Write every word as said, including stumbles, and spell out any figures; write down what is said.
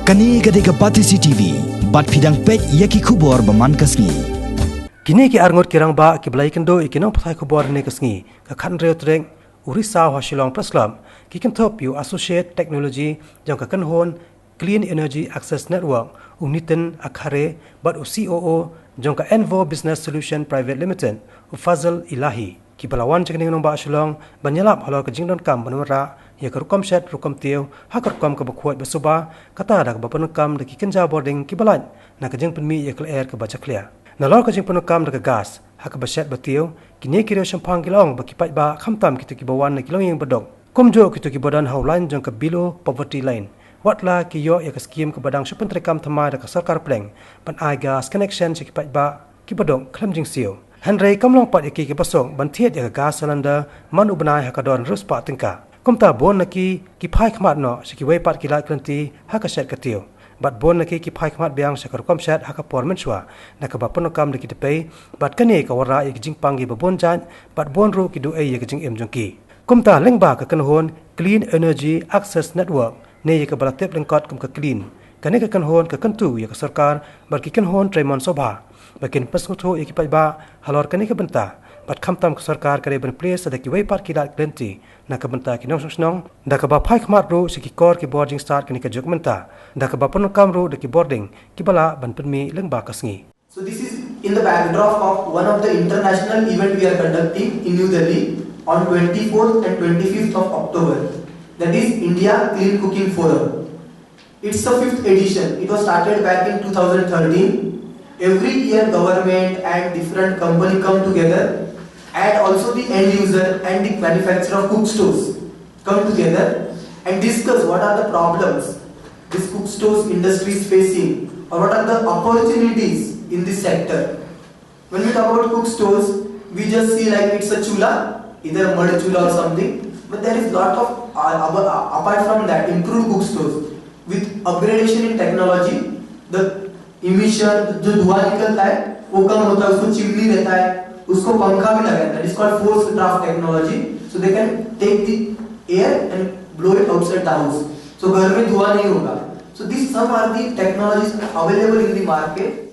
Kane ka dei ka Batesi T V, bad phi dang peit ïa ki khubor ba man ka sngi. Kine ki arngut ki rangbah kiba la ïakynduh ïa ki nongpathai khubor hynne ka sngi, ka khathynriew tarik u Risaw ha Shillong Press Club, ki kynthup ïa u Associate Technology jong ka kynhun Clean Energy Access Network, u Nitin Akhare, bad u C O O jong ka Envo Business Solution Private Limited, u Fazal Ilahi. Kiba la wan sha kane ka nongbah Shillong ban ïalap halor ka jingdonkam ban wanrah ïa ka rukom shet rukom tiew ha ka rukom kaba khuid ba suba, kata da kaba pyndonkam da ki kynja bording kiba lait na ka jingpynmih ïa ka lyer kaba jakhlia. Nalor ka jingpyndonkam da ka gas ha kaba shet ba tiew, kine ki riewshemphang ki la ong ba ki paidbah, khamtam kito kiba wan na ki longïing baduk, kumjuh kito kiba don ha u lain jong ka below poverty line, wat la ki ïoh ïa ka skim kaba dang shu pyntreikam thymmai da ka sorkar pdeng ban ai gas connection sha ki paidbah kiba duk khlem jingsiew. Hynrei kam long pat ïa ki kiba suk ban thied ïa ka gas cylinder man u bnai ha ka dor hynriew spah tyngka. Kumta bun na ki ki phai khmat noh sha kiwei pat ki lad ki lynti ha ka shet ka tiew. Bad bun na ki ki phai khmat biang sha ka rukom shet ha ka por mynshuwa, da kaba pyndonkam da ki dpei, bad kane ka wanrah ïa ki jingpang kiba bun jait, bad bun ruh ki duh ei ïa ka jingim jong ki. Kumta lyngba ka kynhun Clean Energy Access Network, ne ïa kaba la tip lyngkot kum ka Clean, kane ka kynhun ka kyntu ïa ka sorkar bad ki kynhun treimon sngewbha ba kin pynsngewthuh ïa ki paidbah halor kane ka bynta, bad khamtam ka sorkar ka dei ban plie sa da kiwei pat ki lad ki lynti na ka bynta ki nongshong shnong, da kaba phai khmat ruh sha ki kor ki bor jingstad kane ka juk mynta, da kaba pyndonkam ruh da ki bording kiba lah ban pynmih lyngba ka sngi. So this is in the backdrop of one of the international event we are conducting in New Delhi on twenty-fourth and twenty-fifth of October, that is India Clean Cooking Forum. It's the fifth edition. It was started back in two thousand thirteen. Every year, government and different company come together, and also the end user and the manufacturer of cook stores come together and discuss what are the problems this cook stores industry is facing, or what are the opportunities in this sector. When we talk about cook stores, we just see like it's a chula, either mud chula or something, but there is lot of, uh, ab- uh, apart from that, improved cook stores with upgradation in technology, the emission, जो धुआं निकलता है, वो कम होता है, उसको चिमनी रहता है, उसको पंखा भी लगा रहता है, it's called forced draft technology, so they can take the air and blow it outside the house, so घर में धुआं नहीं होगा. So these some are the technologies available in the market.